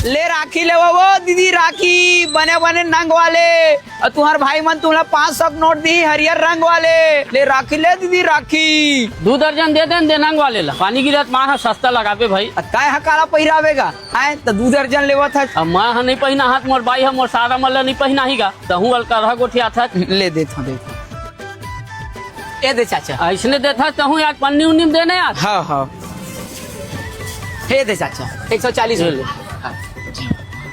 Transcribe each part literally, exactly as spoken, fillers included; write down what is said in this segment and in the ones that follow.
ले राखी लेवा वो दीदी, राखी बने बने नंग वाले। अउ तुंहर भाई मन तुमला पाँच सौ के नोट दी हरियर रंग वाले। ले राखी ले दीदी, राखी। दू दर्जन दे देन दे नंग वाले ला। पानी गिरत माँ ह सस्ता लगाबे भाई। अ तैं ह काला पहिराबे गा? आय त दू दर्जन लेवत हस। अब माँ ह नइ पहिना हत, मोर बाई ह मोर सारा मन ला नइ पहिनाही गा। तहूँ अलकरहा गोठियात हस। ले देत हँव, देत हँव। ए दे चाचा। अइसने देत हस तहूँ यार, पन्नी उन्नी म देना यार। हाँ, हाँ। हे दे चाचा, एक सौ चालीस ले ले। हाँ।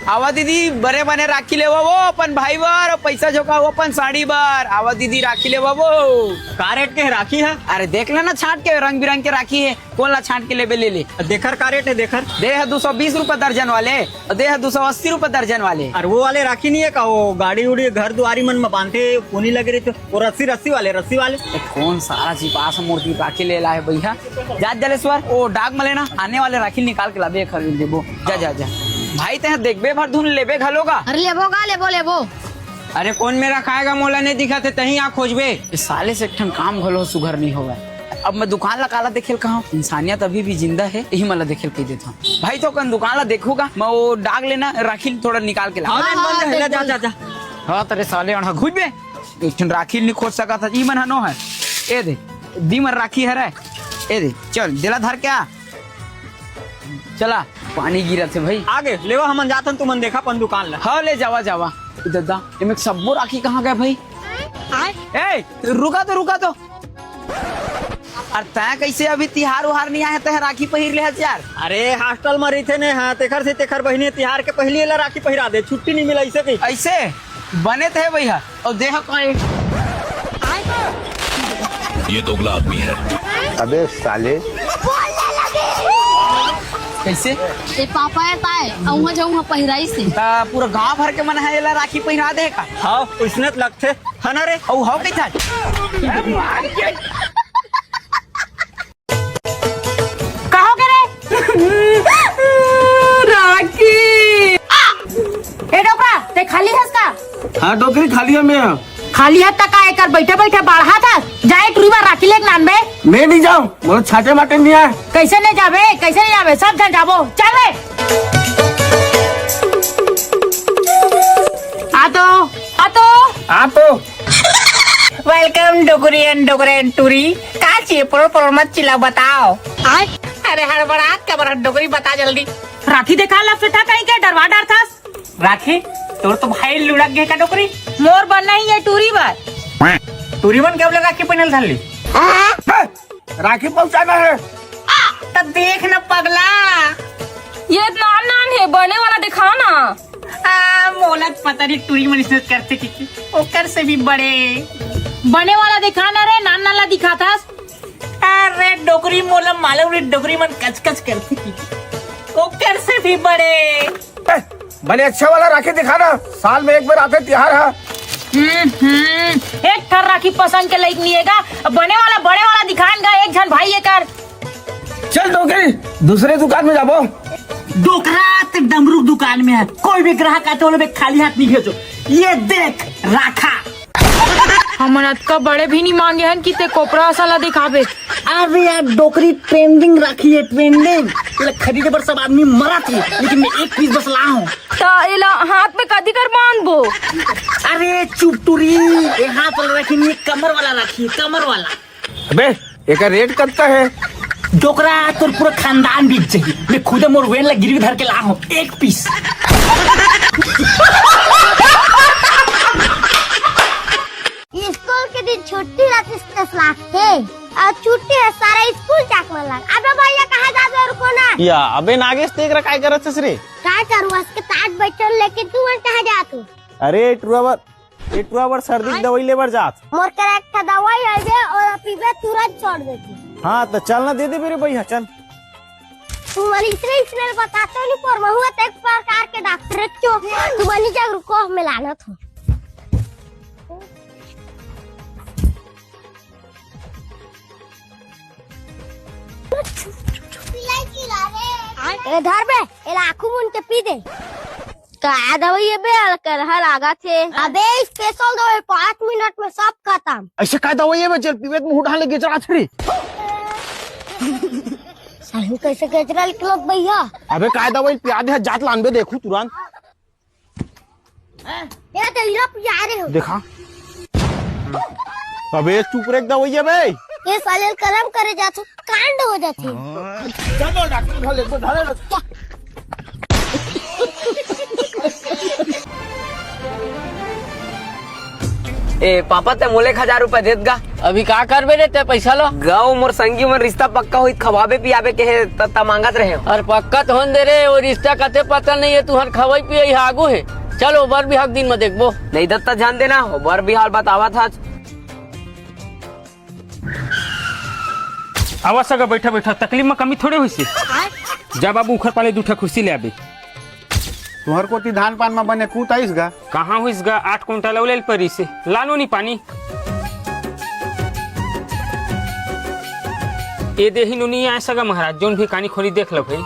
आवा दीदी, बने बने राखी लेवा वो अपन भाई बर, अउ पैसा झोंका वो अपन साड़ी बर। आवा दीदी, राखी लेवा वो। का रेट के राखी हे? अरे देख लेना छांट के, रंग बिरंग के राखी हे, कोन ला छांट के लेबे ले ले। देकर का रेट हे देकर? दे ह दू सौ बीस रुपया दर्जन वाले, अउ दे ह दू सौ अस्सी रुपया दर्जन वाले। अरे वो वाले राखी नइ हे का, वो गाड़ी उड़ी घर दुआरी मन म बांधथे, पोनी लगे रहिथे, वो रस्सी, रस्सी वाले, रस्सी वाले। ए, कोन सारा चिपास मोर तीर राखी ले लाय हे भैया? जा जलेश्वर, वो डाक म लेना, आने वाले राखी निकाल के लाबे, खरीद देबो। जा, जा, जा। भाई, तैं देखबे भर धुन लेबे घलो गा? अरे लेबो गा, लेबो, लेबो। अरे कोन मेर रखाय गा, मोला नइ दिखत हे, तहीं आ खोजबे। ए साले से एक ठन काम घलो सुघर नइ होवय। अब मैं दुकान ला काला देखे ल कहँव, इंसानियत अभी भी जिंदा हे, इही मन ला देखे ल कहि देथँव। भाई, तो कन दुकान ला देखहू गा, मैं वो डाक लेना, राखी थोड़ा निकाल के ला। हाँ, हाँ, हाँ, ले, जा, जा, जा। हाँ, त रे साले अनहा घुच बे। एक ठन राखी नइ खोज सकत हस, ई मन ह नो हे। ए दे, दीमन राखी हरय। ए दे, चल, देला धर के आ। चला, पानी गिरत हे भाई। आगे, लेवा हमन जाथन, तुमन देखा अपन दुकान ला। हाँ, ले जावा, जावा। ए ददा, एमे सब्बो राखी कहाँ गय भाई? ए, रुका तो, रुका तो। अरे तैं कइसे अभी तिहार उहार नइ आय हे, तैं राखी पहिर ले हस यार? अरे hostel म रहिथे ने, हाँ, तेखर से तेखर बहिनी तिहार के पहिली एला राखी पहिरा दे, छुट्टी नइ मिलय अइसे कहि। अइसे? बने त हे भैया, अउ देख कोई। ये दोगला आदमी है। अबे साले। कइसे? ए पापा हे ताय, अउ उहाँ जाऊँ, उहाँ पहिराइस हे। त पूरा गांव भर के मन ह एला राखी पहिरा दे का? हाँ, अइसने त लगथे। हे ना रे? अउ हव कइथन? का होगे रे? राखी। ए डोकरा, तैं खाली हस का? हाँ डोकरी, खाली हँव मैं। खाली हस त का एकर बइठे बइठे बाढ़त हस? जा ए टुरी बर राखी लेके लान बे। मैं नइ जाँव, मोला छाँटे माटे नइ आय। कइसे नइ जाबे, कइसे नइ जाबे? सब झन जाबो, चल बे। आ तो, आ तो। आ तो। Welcome डोकरी and डोकरे and टुरी। का चाहिए? परोर परोर मत चिल्लाव, बताव। अरे हड़बड़ात काबर हस डोकरी, बता जल्दी। राखी देखा ला सेठा कहीं के, डरवा डरथस। राखी? तोर तो भाई लुढ़क गे का डोकरी? मोर बर नहीं, ए टुरी बर। टुरी मन के अब ले राखी पहिने ल धर ली। राखी पहुंचाना है। त देख न पगला। ए नान नान हे, बने वाला देखा ना। आ, मोला त पता नहीं टुरी मन अइसने करथे कि, कि ओकर से भी बड़े। बने वाला देखा ना रे, नान नान ला दिखाथस। अरे डोकरी, मोला मालूम नहीं डोकरी मन कचकच करथे कि, कि ओकर से भी बड़े। ए, बने अच्छा वाला राखी दिखा ना, साल में एक बार आथे तिहार हा। हम्म, हम्म, एक ठन राखी पसंद के लइक नइ हे गा, बने वाला, बड़े वाला दिखान गा, एक झन भाई एकर। चल डोकरी, दूसरे दुकान में जाबो। डोकरा, तैं डमरू दुकान में हस, कोई भी ग्राहक आथे, ओला बे खाली हाथ नइ भेजो। ए देख, राखा। हमन अतका बड़े भी नइ मांगे हन कि तैं कोपरा असन ला दिखाबे। अरे यार, डोकरी trending राखी हे, trending। एला खरीदे बर सब आदमी मरत हे, लेकिन मैं एक piece बस लाहूं। त एला हाथ में कदी कर बांधबो? अरे चुप टुरी, ए हाथ वाला राखी नहीं, कमर वाला राखी, कमर वाला। अबे, एकर रेट कतका हे? डोकरा, तोर पूरा खानदान बिक जाही। मैं खुदे मोर वेन ला गिरवी धर के लाहूं, एक piece। स्कूल के दिन छुट्टी रहतिस तस लागथे, अउ छुट्टी हे सारा स्कूल जाके मन लाग। अबे भैया, कहाँ जात हो? रुको ना। या, अबे नागेश, तें करा काय करत हस रे? काय करूँ, अस के ताज बच्चन लेके तू मन कहाँ जात हो? अरे, टुरा बर, ए टुरा बर सर्दी के दवाई ले बर जात। मोर करा एक ठा दवाई आइबे अउ पीबे, तुरंत छोड़ देती। हाँ, त चल ना, दे दे मेरे भैया, चल। तुमन इसने, इसने बताते नहीं, पर महू एक प्रकार के डॉक्टर चो। तुमन ही जग रुको, मैं लानत हूँ। ए धर बे, एला आँखू मूंद के पी दे। का दवाई ए बे, अलकरहा लागत हे। अबे special दवाई, पाँच मिनट में सब खत्म। अइसे का दवाई ए बे, जेला पीबे त मुंह डाले गिजरात रे। अभी कैसे केचरा निकलत भैया? अबे काय दवाई पिया दे, जात लानबे देखू तुरंत। ये तो हीरा पिया रहे हो। देखा। अबे चुप रे, एक दवाई है बे। ये साले करम करे जाथो, कांड हो जाथे। चलो डॉक्टर घर ले, धरे लो। ए पापा, ते मोले एक हजार रुपया देत गा। अभी का करबे रे ते पैसा लो? गाँव मोर संगी मन रिश्ता पक्का होई, खवाबे पियाबे के हे, त, त मांगत रहे। अरे पक्का तो होन दे रे, वो रिश्ता कते पता नहीं है, तुहर खवाई पियाई आगू है। चलो बर बिहाव दिन में देखबो। नहीं दत्ता ध्यान देना, बर बिहाव बतावा था। आवा सगा, बैठा बैठा, तकलीफ में कमी थोड़े होइसे। जा बाबू, उखर पाले दू ठा खुर्सी ले आबे। तुहर कोती धान पान म बने कूत आइस गा। कहाँ होइस गा? आठ कुंटल अउ लेल परिस हे। ला नोनी पानी। ए देही नोनी आय सगा महाराज, जोन भी कानी खोनी देख लो भाई।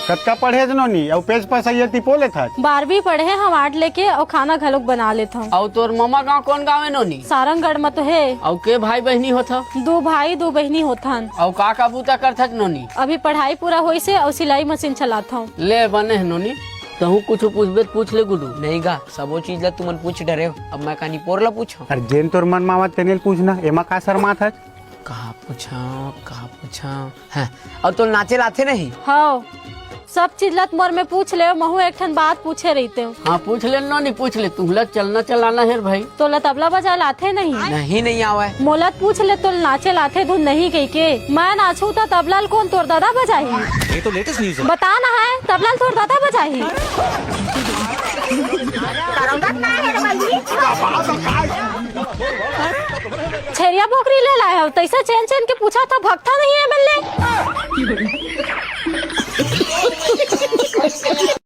कतका पढ़े हस नोनी, अउ पेज पसैया तिपो लेथस? बारहवीं पढ़े हंव आठ लेके, अउ खाना घलोक बना लेथंव। अउ तोर ममा गांव कोन गांव हे नोनी? सारंगढ़ म तो हे। अउ के भाई बहिनी होथव? दू भाई, दू बहिनी होथन। अउ का का बूता करथस नोनी? अभी पढ़ाई पूरा होइस हे अउ सिलाई मशीन चलाथंव। ले बने हे नोनी, तहूँ कुछु पूछबे त पूछ ले गुडू। नहीं गा, सबो चीज ला तुमन पूछ डरे हो, अब मैं कानी पोर ला पूछंव। अरे जेन तोर मन म आवत तेने ल पूछना, एमा का शर्माथस? का पूछंव, का पूछंव? हाँ, अउ तोल नाचे लाथे नहीं? हव, सब चीज ला त मोर में पूछ ले, महू एक ठन बात पूछे रहितेंव। हाँ, पूछ ले नोनी, पूछ ले। तुहला चलना चलाना हे रे भाई। तोला तबला बजाए लाथे नहीं? नहीं, नहीं आवय। मोला त पूछ ले, तोल नाचे लाथे धुन नहीं कहिके। मैं नाचहूं त तबला ल कोन तोर दादा बजाही? ये तो लेटेस्ट न्यूज़ है। बता ना हे, तबला ल तोर दादा बजाही? छेरिया बोकरी ले लाए हव, तइसे चेन चेन के पूछा था, भगता नहीं है मिलने।